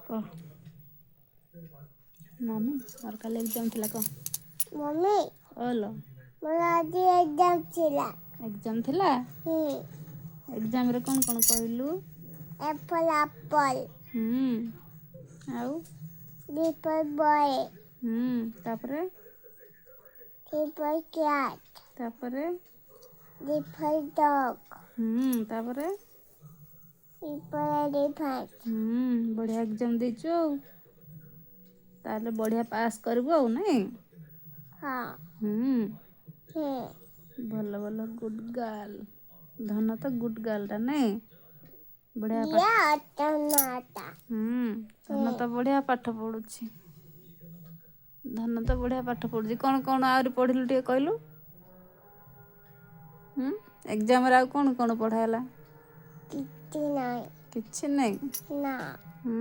କହ। ମମି, ମୋର କାଲି ଏକ୍ଜାମ ଥିଲା, କହ। ମମି। ଓଲୋ। ମୋର ଆଜି ଏକ୍ଜାମ ଥିଲା। ଏକ୍ଜାମ ଥିଲା? ହୁଁ। ଏକ୍ଜାମରେ କ'ଣ କ'ଣ କହିଲୁ? A for apple. ହୁଁ, ଆଉ? B for boy. ହୁଁ, ତାପରେ? C for cat. ତାପରେ? D for dog. ହୁଁ, ତାପରେ? E for elephant. ହୁଁ, ବଢ଼ିଆ ଏକ୍ଜାମ ଦେଇଛୁ ଆଉ। ତାହେଲେ ବଢ଼ିଆ ପାସ୍ କରିବୁ ଆଉ, ନାଇଁ? ହଁ। ହୁଁ। ହୁଁ। ଭଲ ଭଲ, ଗୁଡ୍ ଗାର୍ଲ। ଧନ ତ ଗୁଡ୍ ଗାର୍ଲଟା, ନାଇଁ? ବଢ଼ିଆ ଇଏ ପାଠ। ଅଟନାଟା। ହୁଁ। ହୁଁ। ଧନ ତ ବଢ଼ିଆ ପାଠ ପଢ଼ୁଛି। ଧନ ତ ବଢ଼ିଆ ପାଠ ପଢ଼ୁଛି। କ'ଣ କ'ଣ ଆହୁରି ପଢ଼ିଲୁ, ଟିକେ କହିଲୁ? ହୁଁ, ଏକ୍ଜାମରେ ଆଉ କ'ଣ କ'ଣ ପଢ଼ା ହେଲା? କିଛି ନାହିଁ। କିଛି ନାହିଁ? ନା। ହୁଁ।